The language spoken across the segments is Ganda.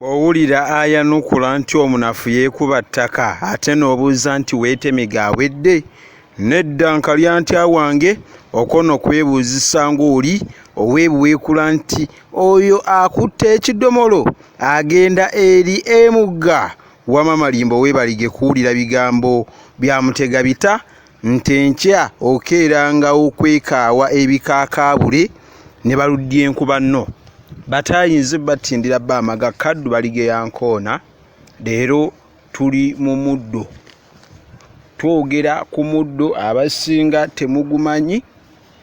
Bw'owulira ayanukula nti omunafu yeekuba ttaka ate n'obuuza nti weetemege awedde? Nedda nkalyantya wange, okwo nno kwebuuzisa ng'oli ow'e Buweekula nti oyo akutte ekidomolo agenda eri emugga? Wamma Malimbo weebalige kuwulira bigambo bya Mutegabita nti enkya okeeranga okwekaawa ebikaakaabule ne baludyenku banno. Batayinze batindira bba amaga kaddu baligeya nkoona. Leero tuli mu muddo, twogera ku muddo abasinga temugumanyi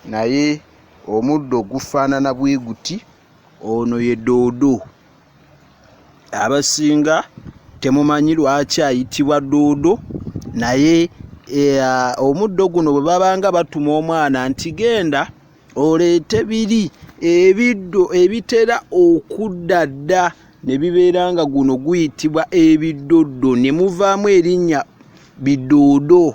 naye omuddo gufaanana bwe guti. Ono ye doodo. Abasinga temumanyi lwaki ayitibwa doodo naye omuddo guno bwe babanga batuma omwana nti genda oleete biri ebiddo ebitera okudda dda ne bibeera nga guno guyitibwa ebiddoddo ne muvaamu erinnya bidoodo.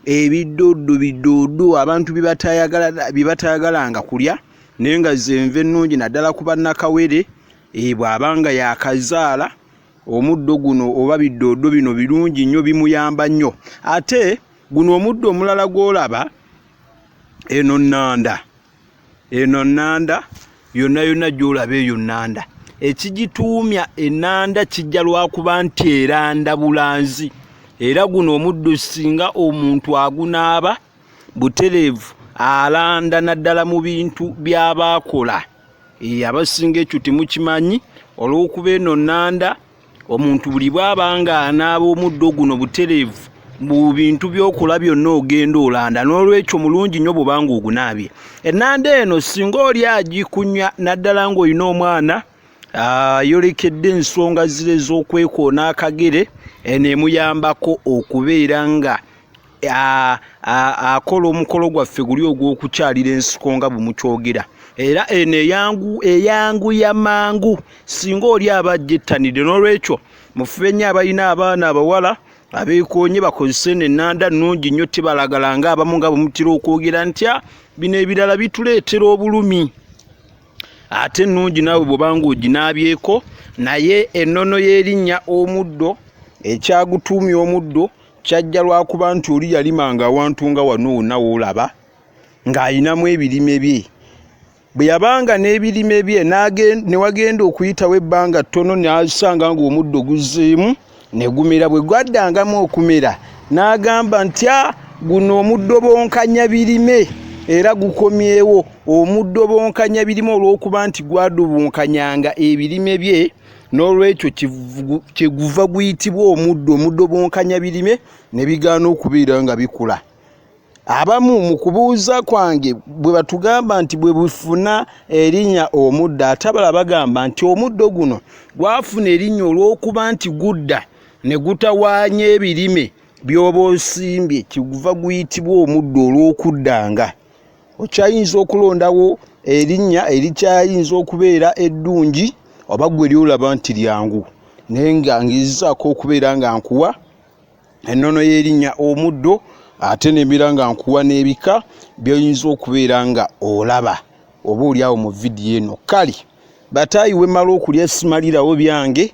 Ebiddoddo bidoodo abantu bye batayagala bye batayagalanga kulya naye nga ze nva ennungi naddala ku bannakawere bw'aba nga yaakazaala omuddo guno oba biddoodo bino birungi nnyo bimuyamba nnyo. Ate guno omuddo omulala gw'olaba eno nnanda, eno nnanda yonna yonna gy'olaba eyo nnanda. Ekigituumya ennanda kijja lwakuba nti eranda bulanzi era guno omuddo singa omuntu agunaaba butereevu alanda naddala mu bintu by'aba akola. Abasinga ekyo temukimanyi olw'okuba eno nnanda omuntu buli bw'aba ng'anaaba omuddo guno butereevu mu bintu by'okola byonna ogenda olanda n'olwekyo mulungi nnyo bw'oba ng'ogunaabye. Ennanda eno singa oli agikunya naddala ng'olina omwana ayolekedde ensonga ziri ez'okwekoona akagere eno emuyambako okubeera nga akola omukolo gwaffe guli ogw'okukyalira ensiko nga bwe mukyogera era eno eyangu eyanguya mangu singa oli aba ajjettanidde n'olwekyo mufube nnyo abalina abaana abawala abeekoonye bakozese eno ennanda nnungi nnyo tebalagala nga abamu nga bwe mutera okwogera nti bino ebirala bituleetera obulumi ate ennungi naawe bw'oba ng'oginaabyeko naye ennono y'erinnya omuddo ekyagutuumya omuddo Kyajja lwakuba nti oli yalimanga awantu nga wano wonna w'olaba ng'alinamu ebirime bye. Bwe yabanga n'ebirime bye ne wagenda okuyitawo ebbanga ttono n'asanga ng'omuddo guzzeemu ne gumera. Bwe gwaddangamu okumera n'agamba nti a guno omuddo bonkanya birime era gukomyewo. Omuddo bonkanya birime olw'okuba nti gwadubunkanyanga ebirime bye N'olwekyo kyeguva guyitibwa omuddo omudobonkanya birime ne bigaana okubeera nga bikula. Abamu mu kubuuza kwange bwe batugamba nti bwe bufuna erinnya omuddo ate abalala bagamba nti omuddo guno gwafuna erinnya olw'okuba nti gudda ne gutawaanya ebirime by'oba osimbye kyeguva guyitibwa omuddo olw'okuddanga. Okyayinza okulondawo erinnya erikyayinza okubeera eddungi oba ggwe ly'olaba nti lyangu naye nga ngezezaako okubeera nga nkuwa ennono y'erinnya omuddo ate ne mbeera nga nkuwa n'ebika by'oyinza okubeera nga olaba oba oli awo mu vidiyo eno. Kale bataayi we mmala okulya simalirawo byange.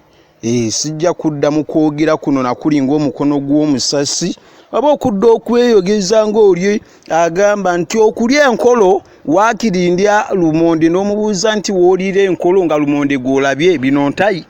Sijja kudda mu kwogera kuno nakuli ng'omukono gw'omusasi oba okudda okweyogeza ng'oli agamba nti okulya enkolo waakiri ndya lumonde n'omubuuza nti w'oliira enkolo nga lumonde gw'olabye bino ntayi.